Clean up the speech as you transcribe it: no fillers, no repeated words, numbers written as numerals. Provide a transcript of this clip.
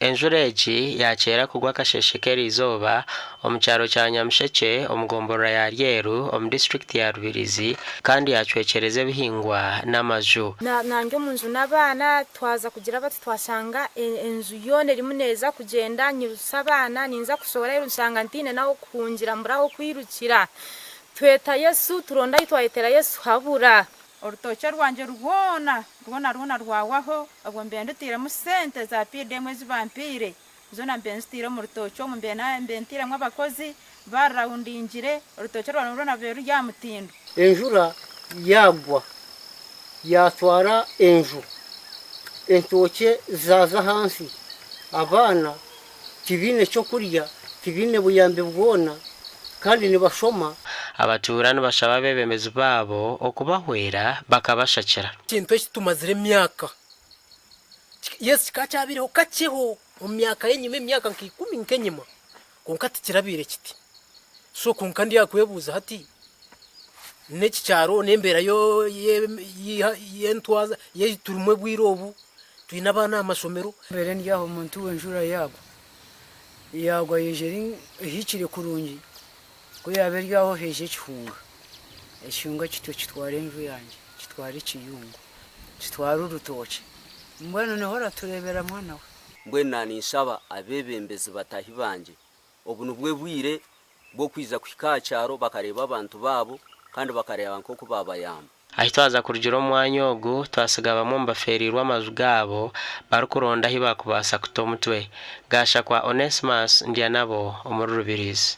Enjura egi yakyera kugwa akasheeshe k'eriizooba omu kyaro kya Nyamushekye omu gomborora ya Ryeru omu disiturikiti ya Rubirizi kandi yacwekyereza ebihingwa n'amaju. Nangye omu nju n'abaana twaza kugira bati twashanga enju yoona erimu neeza kugyenda nyirusa abaana ninza kushohora aheeru nshanga ntaine n'ah'okuhungira mbura ah'okwirukira. Tweta Yesu turonda ahu twayetera Yesu habura. Orutookye rwangye rwona rwona rwona rwahwaho, obwo mbaire ndutairemu sente za PDM ezi bampaire, zoona mbaire nzitaire omu rutookye omu, mbaire ntairemu abakozi baarurawundingire, orutookye rwangye rwona rubaire ruri aha mutindo. Enjura yaagwa yaatwara enju, entookye zaaza ahansi, abaana tibaine ky'okurya, tibaine buyambi bwona kandi nibashoma. Abatuura nibashaba abeebembezi baabo okubahwera bakabashakira. Ekintu eki tumazire emyaka, yes kikaba kyabaireho kakyeho omu myaka y'enyima, emyaka nka ikumi nk'enyima kwonka tikirabaire kiti. So kwonka ndi aha kwebuuza hati n'eki kyaro n'embeera y'entwaza ei turimu obwire obu, twine abaana aha mashomero. Mbeera ndi aho omuntu enjura yaagwa, yaagwa yaija ehikire kurungi, ku yaaba eri aho haija ekihunga, ekihunga kityo kitwara enju yangye, kitwara ekiyungu, kitwara orutookye, mbwenu niho oratureebera mwana we. Mbwenu naninshaba abebembezi batahi bangye, obu nibwo bwire bw'okwija kuhika aha kyaro bakareeba abantu baabo kandi bakareeba nk'oku babayamba. Ahi twaza kurugira omu mwanya ogu, twasiga bamwe omu bafeereirwe amaju gaabo barikuronda ahi baakubaasa kuta omutwe. Gashakwa Onesmus, Ndyanabo omuri Rubirizi.